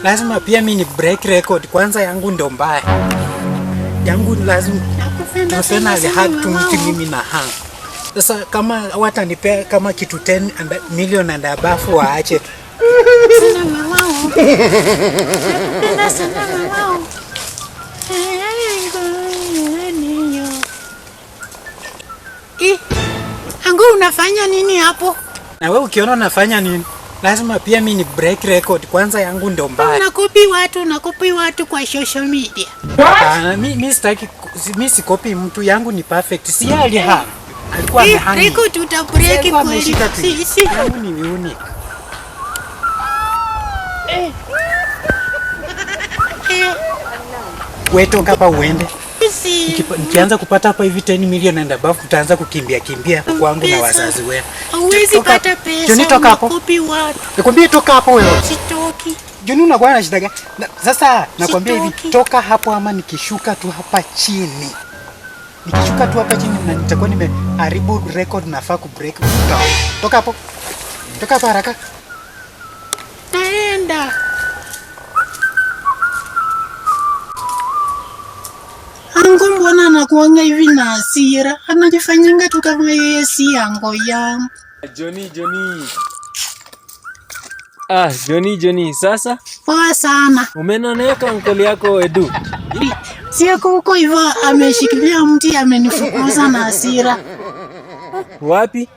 Lazima pia mi ni break record kwanza, yangu ndo mbaya. Yangu lazima Nakupenda Trufena sana alihug sana tu mti, mama. mimi na hang. Sasa kama watanipea kama kitu 10 million and above, waache tu. Sana mama. Nakupenda sana mama. Eh, Angu, unafanya nini hapo? Na wewe ukiona nafanya nini? Lazima pia mi ni break record kwanza, yangu ndo mbaya. Unacopy watu kwa social media. Hapana, mi sitaki, mi sicopy mtu, yangu ni perfect. Si yeye alihang. Alikuwa Eh, amehang. record utabreak Alikuwa kweli. ameshika tu. Si, si. Yangu ni unique. Eh, Wewe toka hapa uende. si. Nikianza kupata hapa hivi 10 million and above, utaanza kukimbia kimbia kwangu na Pesa. wazazi wenu. Hauwezi pata pesa. Johnny, toka hapo. Unacopy watu. Nikwambie toka hapo wewe. Sitoki. Johnny, unakuwa na shida gani? Sasa nakwambia hivi, Sitoki. toka hapo ama nikishuka tu hapa chini. Nikishuka tu hapa chini na nitakuwa nimeharibu record, nafaa kubreak. Toka. Toka hapo. Toka hapo haraka. Naenda. Ango, mbona anakuanga hivi na hasira? Anajifanyanga tu kama yeye si ango yangu. Johnny, Johnny. Ah, Johnny, Johnny, sasa Poa sana. umenoneka uncle yako Edu. Siako huko hivyo, ameshikilia mti, amenifukuza na hasira. Wapi?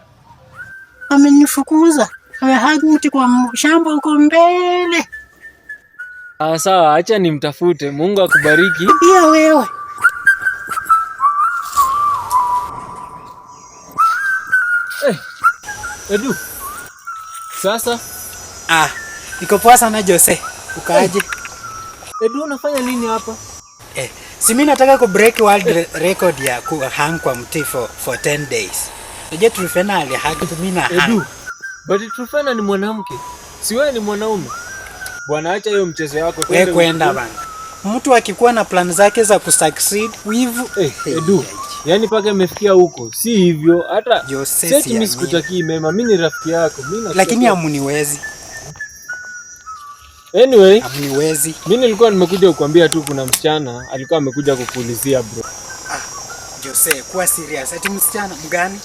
Amenifukuza. Amehug mti kwa shamba huko mbele. Ah, sawa, acha nimtafute. Mungu akubariki. Pia wewe. Eh, Edu. Sasa Ah, niko poa sana Jose. Ukaaje? Edu, unafanya nini hapa? Eh, si mimi nataka ku break world record ya ku hang kwa mti for 10 days. Unajua Trufena alihug tu, mimi na hang. Edu. But Trufena ni mwanamke. Si wewe ni mwanaume. Bwana, acha hiyo mchezo yako. Wewe Twende kwenda huko. bana. Mtu akikuwa na plan zake za kusucceed, wivu. Eh, Edu. Yaani paka imefikia huko. Si hivyo. Hata Jose, seti mimi siamini. sikutakii mema. Mimi ni rafiki yako. Mimi nakutakia. Lakini hamuniwezi. Anyway, Hamuniwezi. mimi nilikuwa nimekuja kukuambia tu kuna msichana alikuwa amekuja kukuulizia, bro. Ah, Jose, kuwa serious. Ati msichana mgani?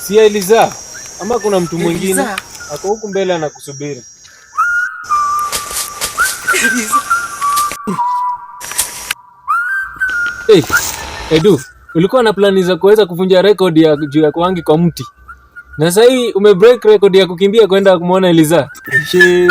Si Eliza ama kuna mtu mwingine Eliza? ako huku mbele anakusubiri. Eliza. Hey, Edu, ulikuwa na plani za kuweza kuvunja rekodi ya juu ya kuhang kwa mti, na sasa hii umebreak record ya kukimbia kwenda kumwona Eliza. Shee.